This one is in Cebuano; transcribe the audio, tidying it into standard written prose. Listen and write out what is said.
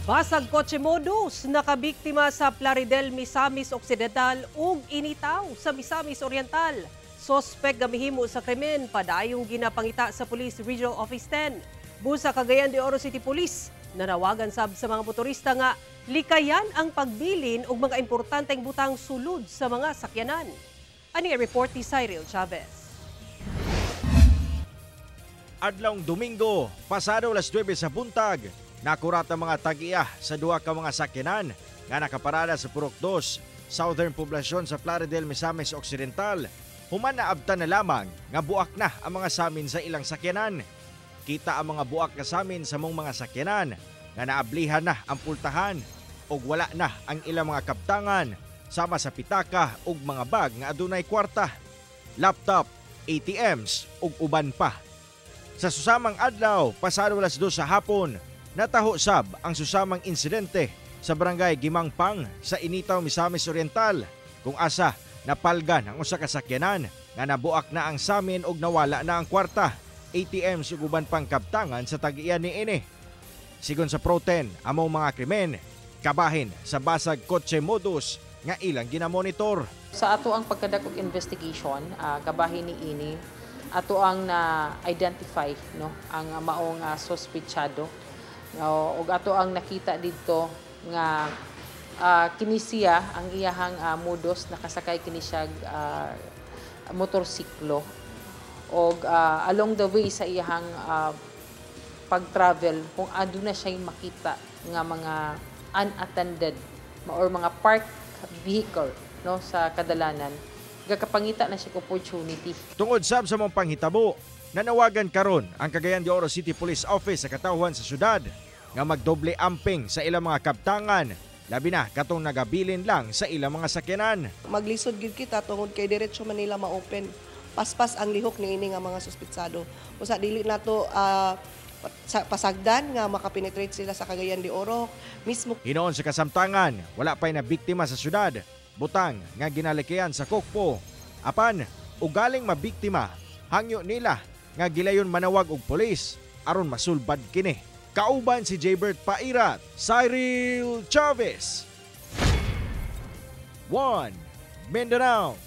Basag kotse modus nakabiktima sa Plaridel, Misamis Occidental ug Initao sa Misamis Oriental. Sospek gamihimo sa krimen padayong ginapangita sa Police Regional Office 10. Busa Cagayan de Oro City Police nanawagan sab sa mga motorista nga likayan ang pagbilin og mga importanteng butang sulod sa mga sakyanan. Ani ang report ni Cyril Chavez. Adlawng Domingo, pasado alas 9 sa buntag, nakurat ang mga tag-iya sa duha ka mga sakyanan nga nakaparada sa Purok 2, Southern Poblacion sa Plaridel, Misamis Occidental. Human naabtan na lamang nga buak na ang mga samin sa ilang sakyanan. Kita ang mga buak nga samin sa mong mga sakyanan nga naablihan na ang pultahan ug wala na ang ilang mga kaptangan sama sa pitaka ug mga bag nga adunay kwarta, laptop, ATMs ug uban pa. Sa susamang adlaw, pasado alas 2 sa hapon, nataho sab ang susamang insidente sa barangay Gimangpang sa Initao, Misamis Oriental, kung asa napalgan ang usa ka sakyanan nga nabuak na ang samin ug nawala na ang kwarta, ATMs ug uban pang kaptangan sa tag-iya niini. Sigon sa Proten, among mga krimen kabahin sa basag kotse modus nga ilang ginamonitor. Sa ato ang pagkadak og investigation, kabahin ni ini, ato ang na-identify, no, ang maong suspitsado. No, ug ato ang nakita didto nga kini siya ang iyahang modus, nakasakay kini siya motorsiklo og along the way sa iyahang pag-travel, kung aduna siya makita nga mga unattended or mga park vehicle, no, sa kadalanan, gakapangita na siya opportunity. Tungod sab sa mong panghitabo, nanawagan karon ang Cagayan de Oro City Police Office sa katawhan sa syudad nga magdoble amping sa ilang mga kaptangan, labi na katong nagabilin lang sa ilang mga sakyanan. Maglisod gid kita tungod kay diretso man nila ma-open. Paspas ang lihok niini nga mga suspitsado. Usa, dili nato pasagdan nga makapenetrate sila sa Cagayan de Oro mismo. Hinoon sa kasamtangan, wala pa'y na biktima sa syudad, butang nga ginalikayan sa Kokpo. Apan, ugaling mabiktima, hangyo nila nga gilayon manawag og pulis aron masulbad kini. Kauban si Jaybert Pairat, Cyril Chavez. 1 Mindanao.